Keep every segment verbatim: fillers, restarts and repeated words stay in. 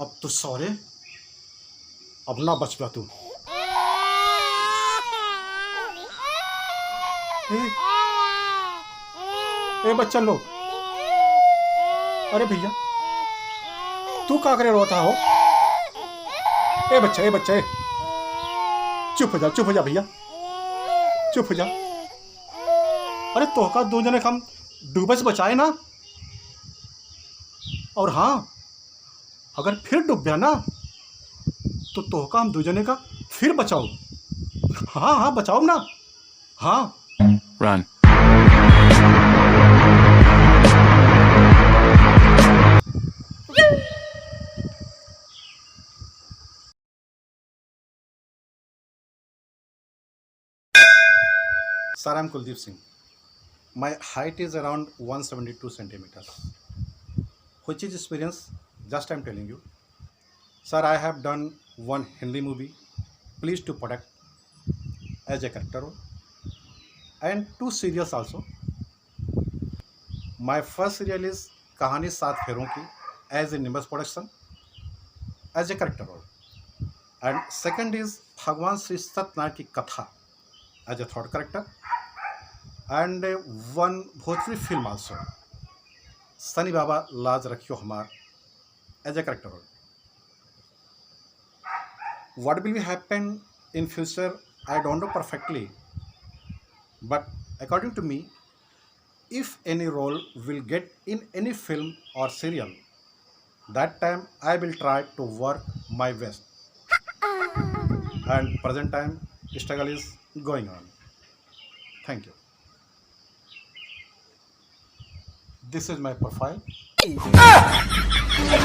अब तो सारे, अब ना बचबा तू। ए, ए बच्चा लोग, अरे भैया, तू का करे रोता हो? ए बच्चा, ए बच्चा, ए, चुप हो जा, चुप हो जा भैया, चुप हो जा। अरे तोहका दो जने का हम डूबे से बचाए ना। और हाँ, अगर फिर डूब गया ना, तो तोहका हम दो जने का फिर बचाओ। हाँ, हाँ, बचाओ ना। हाँ। Run. Sir, I'm Kuldeep Singh. My height is around one seventy-two centimeters. Which is experience, just I'm telling you. Sir, I have done one Hindi movie, Please to Product, as a character role, and two serials also. My first serial is कहानी सात फेरों की, as a Nimbus Production, as a character role. And second is भगवान श्री सत्यनारायण की कथा, as a third character. And one भोजपुरी film also, सनी बाबा लाज रखियो हमार, as a character role. What will be happen in future, I don't know perfectly, but according to me, if any role will get in any film or serial, that time I will try to work my best. And present time, struggle is going on. Thank you. This is my profile.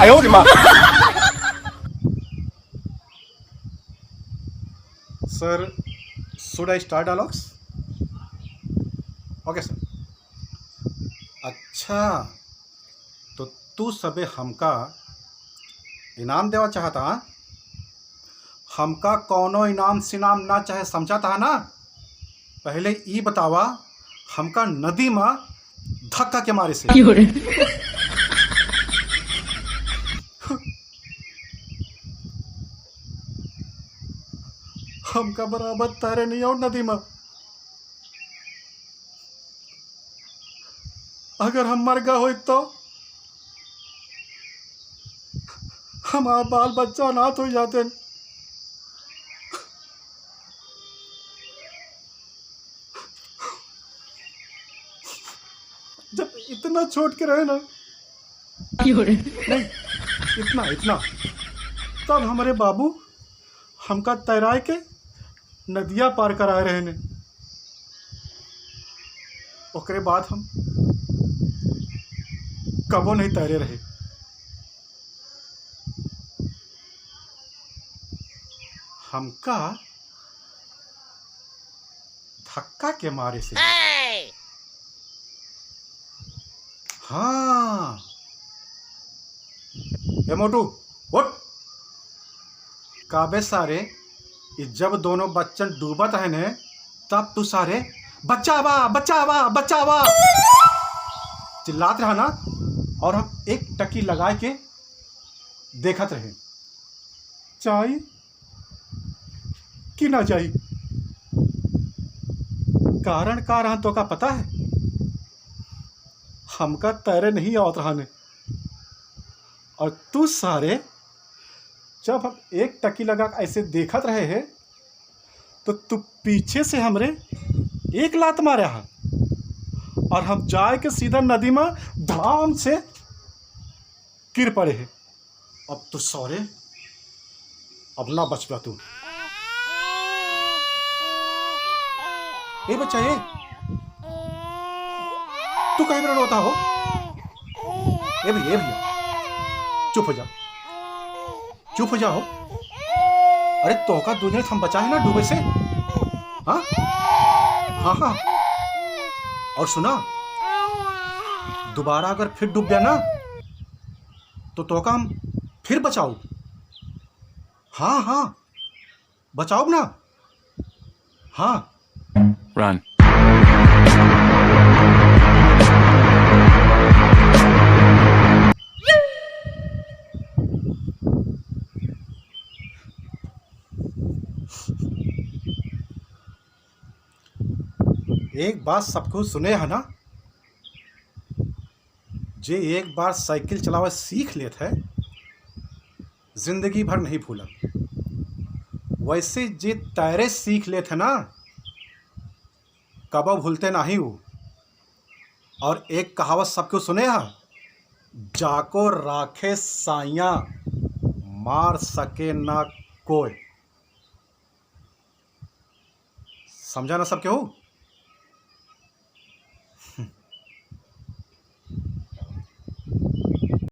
आयो रे माँ। Sir, should I start dialogues? Okay sir. अच्छा, तो तू सबे हमका इनाम देवा चाहता, हाँ? हमका कौनो इनाम सिनाम ना चाहे, समझा था ना? पहले ई बतावा, हमका नदी मा धक्का के मारे से। क्यों रे? हमका बराबर तैरे नहीं आओ नदी मा। अगर हम मर गा होइत तो हमार बाल बच्चा अनाथ हो जाते। जब इतना छोट के रहे ना, क्यों रे? नहीं, इतना, इतना, तब हमरे बाबू हमका तैराए के नदिया पार कराए रहे ने। ओकरे बाद हम कबो नहीं तैरे रहे। हमका धक्का के मारे से। हाँ। ए मोटू, उठ। काबे सारे, ई जब दोनों बच्चन डूबत है ने, तब तू सारे, "बचावा, बचावा, बचावा," चिल्लात रहा ना, और हम एक टकी लगाए के देखत रहे। चाही कि ना चाही? कारण का रहा तोका पता है? हमका तैरे नहीं आवत रहा ने। और तू सारे, जब हम एक टकी लगा के ऐसे देखत रहे हैं, तो तू पीछे से हमरे एक लात मारे हा और हम जाए के सीधा नदी में धड़ाम से गिर पड़े हैं। अब तो सारे, अब ना बचबा तू। ए बच्चा, ए, तू काहे बड़ा रोता हो? ए भैया, ए भैया, चुप हो जा, चुप हो जा हो। अरे, तोहका दुनिया से हम बचा है ना डूबे से। हाँ, हाँ, हाँ। और सुना, दोबारा अगर फिर डूब गया ना, तो तोहका हम फिर बचाओ। हाँ, हाँ, बचाओ ना। हाँ। Run. एक बात सबको सुने है ना, जे एक बार साइकिल चलावे सीख लेत है, जिंदगी भर नहीं भूलत। वैसे जे तैरे सीख लेत है ना, कबो भूलते नहीं हो। और एक कहावत सबको सुने है, जाको राखे साइया, मार सके ना कोई। समझा ना सबके हो?